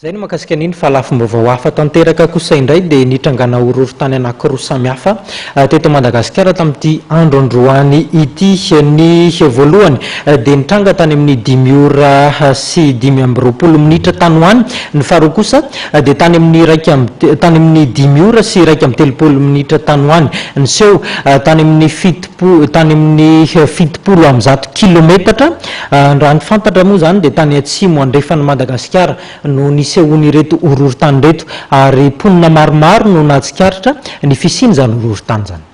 Izay no mahakasika an'iny fa lafim-baovao hafa tanteraka kosa indray dia nitrangana horohorontany anankiroa samihafa teto Madagasikara tamin'ity andro androany ity. Ny voalohany dia nitranga tany amin'ny dimy ora sy 25 minitra tany ho any, ny faharoa kosa dia tany amin'ny iraika amby tany amin'ny dimy ora sy 31 minitra tany ho any. Niseho tany amin'ny fitopo tany amin'ny 170 kilometatra Raha ny fantatra moa izany dia tany atsimo andrefan'i Madagasikara no nisehoan'ireto horohorontany ireto ary mponina maromaro no nahatsikaritra ny fisian'izany horohorontany izany.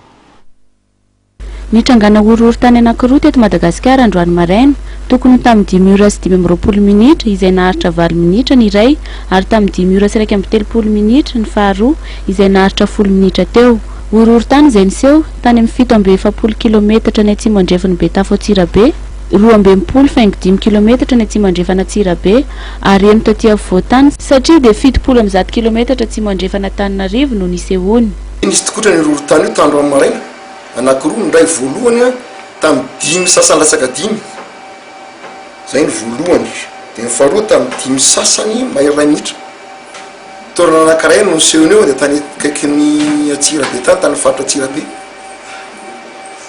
Nitrangana horohorontany anankiroa teto Madagasikara androany maraina, tokony ho tamin'ny dimy ora sy 25 minitra izay naharitra valo minitra ny iray ary tamin'ny dimy ora sy 31 minitra ny faharoa izay naharitra folo minitra teo. Horohorontany izay niseho tany amin'ny 47 kilometatra any atsimo andrefan'i Betafo Antsirabe, 62 faingo dimy kilometatra any atsimo andrefan'Antsirabe ary heno taty afovoan-tany satria dia 170 kilometatra atsimo andrefan'Antananarivo no nisehoany. Nisy tokotra ny horohorontany io tandroany maraina, anankiroa, ny iray voalohany tamin'ny dimy sasany latsaka dimy, izay ny voalohany, dia ny faharoa tamin'ny dimy sasany mahery iray minitra. Toerana anankiray no nisehoany io dia tany akaikin'ny Antsirabe tany, tany faritra Antsirabe.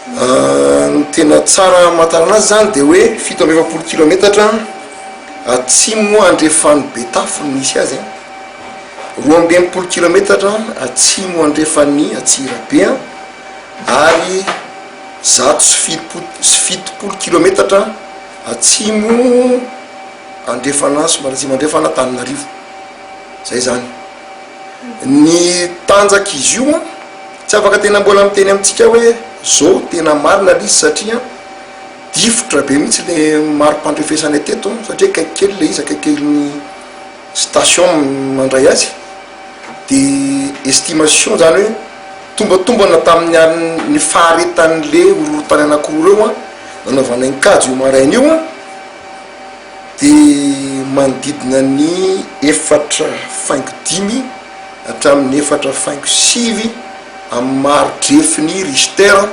Ny tena tsara hamantarana azy zany dia hoe 47 kilometatra atsimo andrefan'i Betafo no nisy azy an, 62 kilometatra atsimo andrefan'i Antsirabe an, ary 170 kilometatra atsimo andrefana, somary atsimo andrefana Antananarivo. Zay zany. Ny tanjak'izy io an, tsy afaka tena mbola miteny amintsika hoe zao tena marina le izy satria difotra be mihitsy le mari-pandrefesana teto satria akaiky kely le izy, akaiky kelin'ny station mandray azy, de estimation zany hoe tombatombana tamin'ny alin'ny ny faharetan'le horohorontany anankiroa reo an, nanaovana ny kajy io maraina io an, dia manodidina ny efatra faingo dimy hatramin'ny efatra faingo sivy amin'ny mari-drefin'ny Richter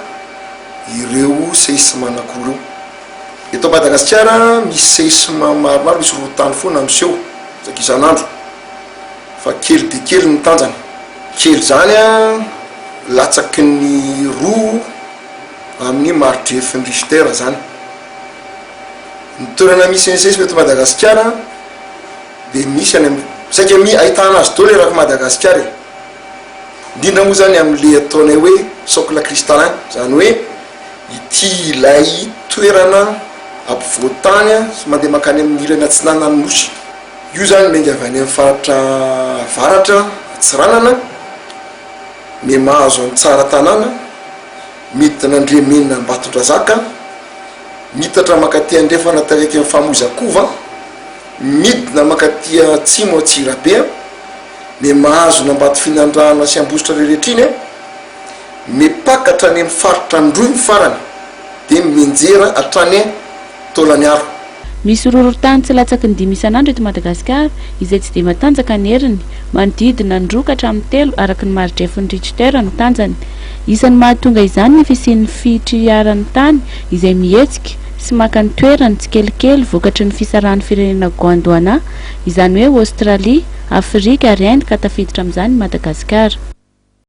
ireo seisma anankiroa ireo. Eto Madagasikara misy seisma maromaro, misy roa tany foana miseho saika isan'andro fa kely dia kely ny tanjany. Kely izany an, latsaky ny roa amin'ny mari-drefin'ny Richter izany. Ny toerana misy ny seisme eto Madagasikara dia misy any amin'ny, saika mi- ahitana azy daholo erak'i Madagasikara e, indrindra moa zany amin'le ataonay hoe socle cristallin, zany hoe ity ilay toerana ampovoan-tany sy mandeha mankany amin'ny ilany atsinanan'ny nosy, io zany miainga avy any amin'ny faritra avaratra Antsiranana, miha-mahazo an'i Tsaratanàna, midina Andriamena Ambatondrazaka, Mitatra mankaty andrefana taraiky ny Famoizakova, midina mankaty atsimo Antsirabe, me mahazo ny Ambatofinandrahana sy Ambositra rehetra iny, mipaka hatrany amin'ny faritra Androy ny farany, dia mianjera hatrany Taolagnaro. Misy horohorontany tsy latsaky ny dimy isan'andro eto Madagasikara, izay tsy dia matanjaka ny heriny, manodidina ny roa ka hatramin'ny telo araka ny mari-drefin'ny Richter no tanjany. Isan'ny mahatonga izany ny fisian'ny fitriaran'ny tany izay mihetsika sy maka ny toerany tsikelikely vokatry ny fisarahan'ny firenena Gondwana, izany hoe Aostralia, Afrika ary Inde ka tafiditra amin'izany i Madagasikara.